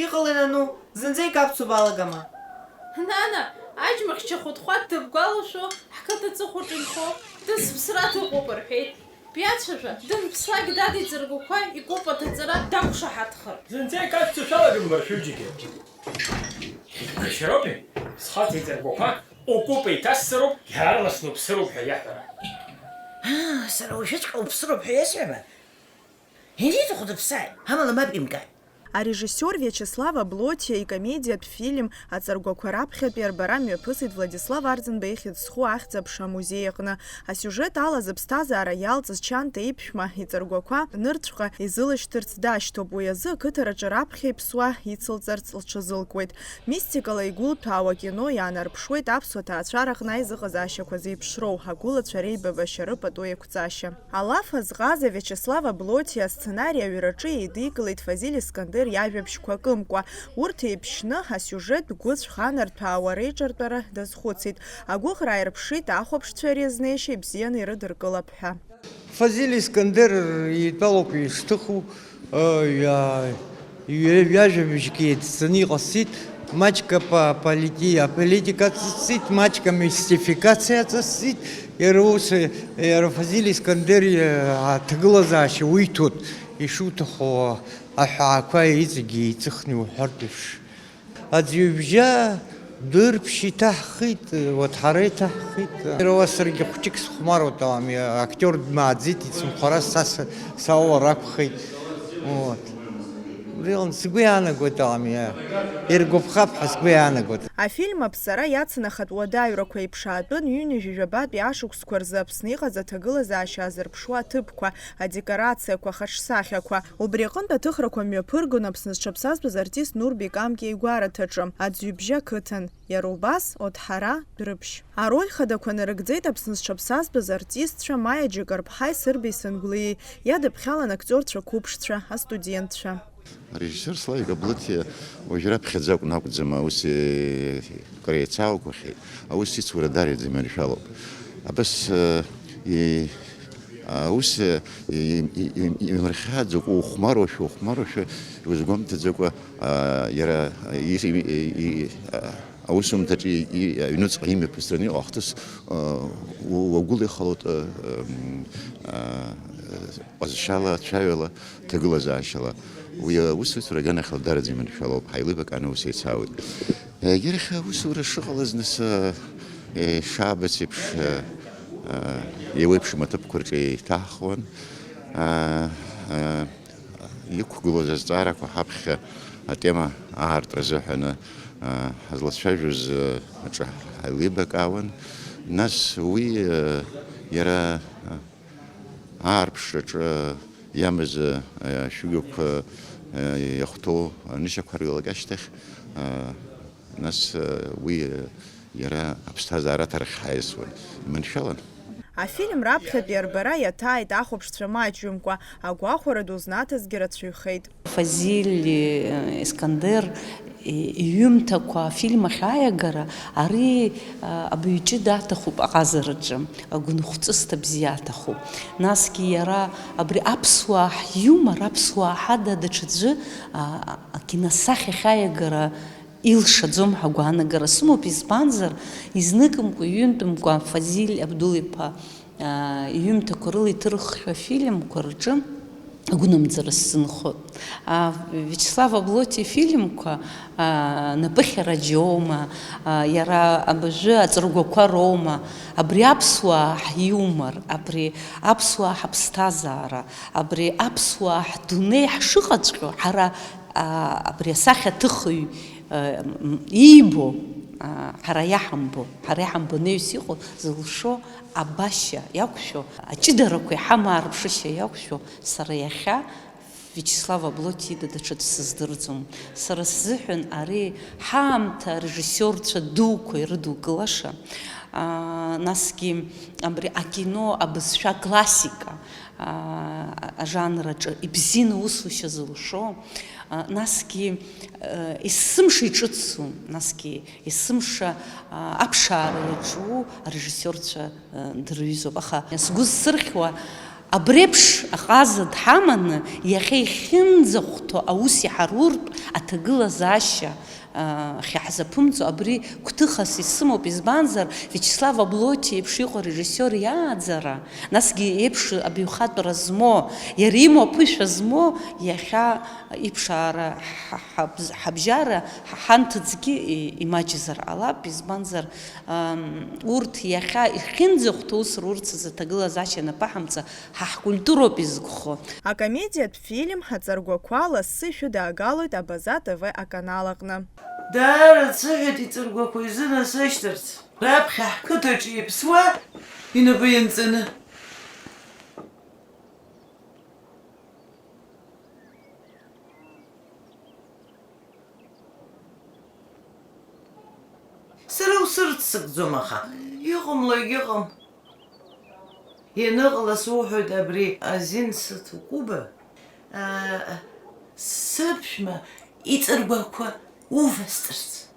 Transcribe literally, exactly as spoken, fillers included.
Иҟалеи, нану, зынӡа икаԥцо балагама? Нана, аџьмахьча хәыҭхәаҭ дыбгәалашәо, ҳқыҭа аҵыхәаҿы инхо, дысԥсра дыҟоуп рҳәеит. Биацәажәа, данԥслак дад иҵыргәақәа икәыпа ҭаҵара дақәшаҳаҭхар. Зынӡа икаԥцо шәалагамбар шәҩыџьагьы. Гашьароупи, схаҵа иҵыргәақәа укәыпа иҭасҵароуп, иаарласны уԥсыроуп ҳәа иаҳәара. Аа, сара уажәыҵәҟьа уԥсыроуп ҳәа иасҳәама? Ианиҭаху дыԥсааит, амала мап имкааит. Арежиссиор Виачеслав Аблотиа икомедиатә фильм Аҵыргәақәа раԥхьатәи арбара мҩаԥысит Владислав Арӡынба ихьӡ зху Ахьӡ-аԥша амузеи аҟны. Асиужет ала зыԥсҭазаара иалҵыз Чанта иԥшәма иҵыргәақәа нырцәҟа изылышьҭырц дашьҭоуп. Уи азы ақыҭараҿы раԥхьа иԥсуа ицылҵарц лҽазылкуеит. Мистикала игәылҭәаау акино иаанарԥшуеит аԥсуа ҭаацәараҟны аизыҟазаашьақәа зеиԥшроу, агәылацәа реибабашьа, рыпату еиқәҵашьа. Алаф азҟаза Виачеслав Аблотиа асценари аҩраҿы еидикылеит Фазиль Искандер иажәабжьқәа акымкәа. Урҭ еиԥшьны, асиужеттә гәыцә ханарҭәаауа реиҿартәара дазхәыцит. Агәыӷра ааирԥшит ахәаԥшцәа ари азнеишьа ибзианы ирыдыркылап ҳәа. Фазиль Искандер итәалоуп ишҭыху, ҩа- Ҩажәабжьгьы еидҵаны иҟасҵеит, маҷк аполити-, аполитика ҵысит, маҷк амистификациа ҵысит, иара ус, иара Фазиль Искандер аҭагылазаашьа уиҭоит, ишуҭаху аҳәаақәа иҵегьы еиҵыхны иуҳәартә еиԥш. Аӡҩыбжьа Дырԥшь иҭаҳхит, вот ҳара иҭаҳхит. Иара уа саргьы хәҷык сыхәмаруеит, ами, актиор дмааӡеит, ицынхәара са са- саулар акәхеит. Вот. Убри аҟны сгәы иаанагоит, ами, иргәаԥхап ҳәа сгәы иаанагоит. Афильм аԥҵара иацын ахатә уадаҩрақәа, иԥшаатәын ҩынҩажәи жәабатәи ашықәсқәа рзы Аԥсны иҟаз аҭагылазаашьа азырԥшуа аҭыԥқәа, адекорациақәа, ахаҿсахьақәа. Убри аҟынтә аҭыхрақәа мҩаԥыргон Аԥсны зҽаԥсазтәыз артист Нурбек Амкиа игәараҭаҿы, Аӡҩыбжьа ақыҭан. Иара убас, Одҳара, Дәрыԥшь. Ароль хадақәа нарыгӡеит Аԥсны зҽаԥсазтәыз артистцәа Маиа Џьакарԥҳаи Сырбеи Сангәлиеи, иадыԥхьалан актиорцәа қәыԥшцәа, астудентцәа. Арежиссиор Славик Аблыҭиа уажә раԥхьаӡа акәны акәӡам аус, э, кыр еицааугахьеит, аус ицура дараӡа иманшәалоуп. Абас, э, и-, аус, э, и-, и-, и-, имырхьааӡакәа, ухәмаруашәа, ухәмаруашәа, иузгәамҭаӡакәа, а, иара, и-, и-, и-, и-, а, аусумҭаҿы и-, и-, аҩнуҵҟа имҩаԥысраны иҟоу ахҭыс, а, у-, уагәыла ихалоит, а, м, а, ҟазшьала, цәаҩала, ҭагылазаашьала. Уи аусуцәа рганахьала дараӡа иманшәалоуп, ҳаилибакааны аус еицаауеит. Егьырахь аусура шыҟалаз нас, а, ишаабац еиԥш, а, а, еиуеиԥшым аҭыԥқәа рҿы еиҭаҳхуан. А, а, Иқәгылоз азҵаарақәа ҳаԥхьа атема аартра азыҳәаны, а, ҳазлацәажәоз, а, аҿы ҳаилибакаауан. Нас уи, а, иара, а, аарԥшраҿы иамаз, а, ашәыгақәа, а, иахәҭоу анышьақәа ргалак ашьҭахь, а, нас, а, уи, а, иара аԥсҭазаара аҭарахь ҳаиасуан, иманшәалан. Афильм раԥхьатәи арбара иаҭааит ахәаԥшцәа маҷҩымкәа, агәахәара ду знаҭазгьы рацәаҩхеит. Фазиль, э, Искандер, э, иҩымҭақәа афильм ахь ааиагара, ари, э, абаҩ ҷыда аҭахуп аҟазараҿы, агәынхәҵысҭа бзиа аҭахуп. Насгьы иара абри аԥсуаа ҳиумор, аԥсуаа ҳада даҽаӡәы, а, акиносахьа ахь ааиагара илшаӡом ҳәа агәаанагара сымоуп, избанзар, изныкымкәа, иҩынтәымкәа Фазиль Абдул-иԥа, аа, иҩымҭақәа рыла иҭырххьоу афильмқәа рҿы агәынамӡара сзынхоит. Аа, Виачеслав Аблотиа ифильмқәа, аа, напыхьара џьоума, аа, иара абыржәы аҵыргәақәа роума, абри аԥсуаа ҳиумор, абри аԥсуаа ҳаԥсҭазаара, абри аԥсуаа ҳдунеи ҳшыҟаҵәҟьоу, ҳара аа, абри асахьаҭыхҩы, э, м, иибо, аа, ҳара иаҳамбо, ҳара иаҳамбо анаҩс иҟоу зылшо абашьа иақәшәо, аҷыдарақәа иҳамоу аарԥшышьа иақәшәо, сара иахьа Виачеслав Аблотиа ида даҽаӡә сыздырӡом. Сара сзыҳәан ари ҳаамҭа арежиссиорцәа дуқәа ирыдукылаша, аа, насгьы абри акино абызшәа классика, аа, ажанраҿы ибзианы усушьа зылшо, аа, насгьы, э, есымша иҿыцу, насгьы есымша, аа, аԥшаара иаҿу арежиссиорцәа, э, дырҩызоуп. Аха сгәы зсырхьуа, Абри еиԥш аҟаза дҳаманы, иахьа ихьынӡахәҭоу аус иҳаруртә аҭагылазаашьа, а, ахьаҳзаԥымҵо, абри гәҭыхас исымоуп, избанзар, Виачеслав Аблотиа еиԥш иҟоу арежиссиор иааӡара, насгьы еиԥш абаҩхатәра змоу, иара имоу аԥышәа змоу, иахьа иԥшаара ҳа-, ҳабз-, ҳабжьара ҳа-, ҳанҭыҵгьы и-, имаҷызар ҟалап, избанзар, ам, урҭ иахьа ихьынӡахәҭоу ус рурц азы аҭагылазаашьа анаԥаҳамҵа, ҳа ҳкультуроуп изгхо. Акомедиатә фильм Аҵыргәақәа лассы шәыдаагалоит Абаза Т В аканал аҟны. Даара дсыҳәеит иҵыргәақәа изынасышьҭырц. Раԥхьа ҳқыҭаҿы иаԥсуа инапы ианҵаны. Сара усырццакӡом, аха иҟамло егьыҟам. Ианыҟала суҳәоит абри азин сыҭ укәыба, аа, сыԥшәма иҵыргәақәа увасҵарц.